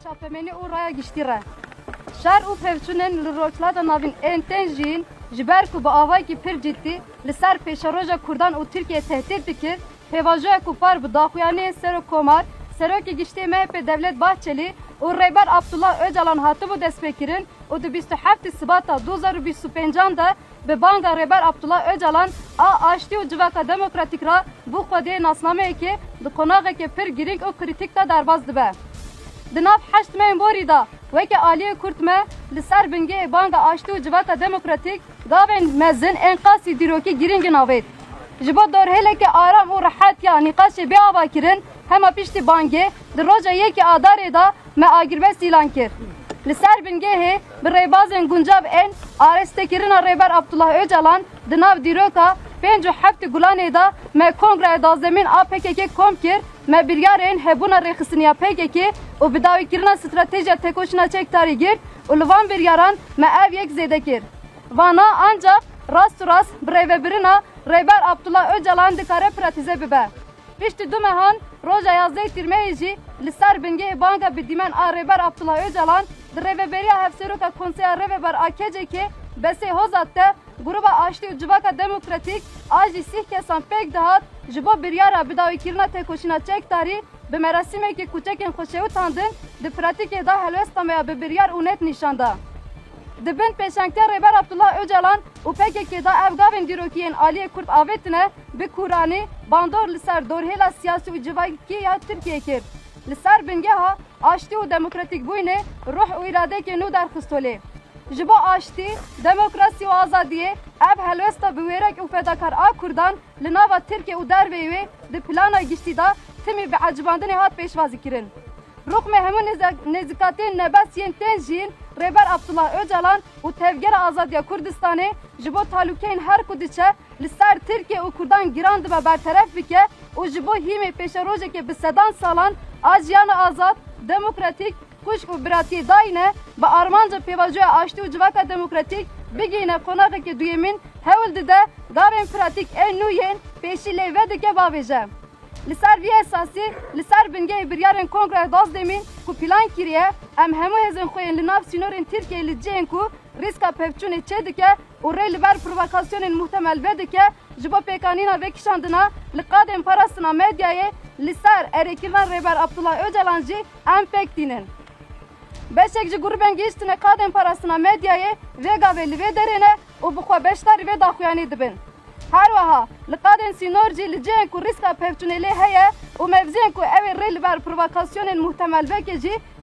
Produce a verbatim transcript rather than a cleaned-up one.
K P M N û raya giştî re. Şer û pevçûnên li Rojhilata Navîn ên tên jiyîn, ji ber ku bi avayekî pir cidî li ser pêşeroja Kurdan û Tirkiye tehdît dikir, pêvajoya ku par bi daxuyaniyên Serokkomar, Serokê Giştî M H P Devlet Bahçelî û Rêber Abdullah Ocalan hatibû destpêkirin û di bîst û heftê Sibata du hazar û bîst û pêncan de bi banga Rêber Abdullah Ocalan a aştî û civaka demokratîk re bû xwediyê nasnameyekê di qonaxeke pir girîng û krîtîk de derbas dibe. Di nav heşt mehên borî de weke aliyê Kurd me li ser bingehê banga aştî û civaka demokratîk gavên mezin ên qasî dîrokî girîngin avêt. Ji bo dorhêleke aram û rehet ya nîqaşê bê avakirin, hema piştî bangê di roja yekê Adarê de me agirbest îlan kir. Li ser bingehê bi rêbazên guncav ên arêstekirina Rêber Abdullah Ocalan di nav dîroka pênc û heftê Gulanê de me Kongreya Duwazdemîn a P K K kom kir, me biryarên hebûna rêxistiniya P K K û bidawîkirina stratejiya têkoşîna çekdarî girt û li van biryaran me ev yek zêde kir. Vana ancaq rast û rast bi rêvebirina Rêber Abdullah Ocalan dikare pratîze bibe. Piştî du mehan, roja yazdehê Tîrmehê jî li ser bingehê banga bi dîmen a Rêber Abdullah Ocalan di rêveberiya Hevseroka Konseya Rêveber a K C K Besê Hozat de Gruba Aştî û Civaka Demokratîk a jî sîh kesan pêk dihat ji bo biryara bidawîkirina têkoşîna çekdarî bi merasîmekê ku çekên xwe şewitandin di pratîkê de helwesta me ya bi biryar û net nîşan da. Di bin pêşengtiya Rêber Abdullah Ocalan û P K K de ev gavên dîrokî yên aliyê Kurd avêtine, bi kûranî bandor li ser dorhêla siyasî û civakî ya Tirkiyê kir. Li ser bingeha aştî û demokratîkbûyînê ruh û îradeyeke nû derxist holê. Ji bo aştî, demokrasî û azadiyê ev helwesta bi wêrek û fedakar a Kurdan li nava Tirkiye û derveyî wê di plana giştî de timî bi ecibandinê hat pêşwazîkirin. Rûxmê hemû nêze-, nêzîkatiyên nebes yên tên jiyîn Rêber Abdullah Ocalan û Tevgera Azadiya Kurdistanê ji bo talûkeyên her ku diçe li ser Tirkiye û Kurdan giran dibe berteref bike û ji bo hîmê pêşerojeke bi sedan salan a jiyana azad, demokratîk, xwişk û biratiyê dayîne, bi armanca pêvajoya aştî û civaka demokratîk bigihîne qonaxeke duyemîn, hewl dide gavên pratîk ên nû yên pêşî lê vedike bavêje. Li ser vî esasî, li ser bingehê biryarên Kongreya Duwazdemîn ku plan kiriye, em hemû hêzên xwe yên li nav sînorên Tirkiyeyê li cihên ku rîska pevçûnê çêdike û rê li ber provokasyonên muhtemel vedike, ji bo pêkanîna vekişandina li qadên parastina medyayê li ser erêkirina Rêber Abdullah Ocalan jî em pêk tînin. Beşek ji grûbên gihîştine qadên parastina medyayê vê gavê li vê derê ne û bi xwe beşdarî vê daxuyanî dibin. Her wiha li qadên sînor jî li cihên ku rîska pevçûnê lê heye û mevziyên ku ew ê rê li ber provokasyonên muhtemel veke jî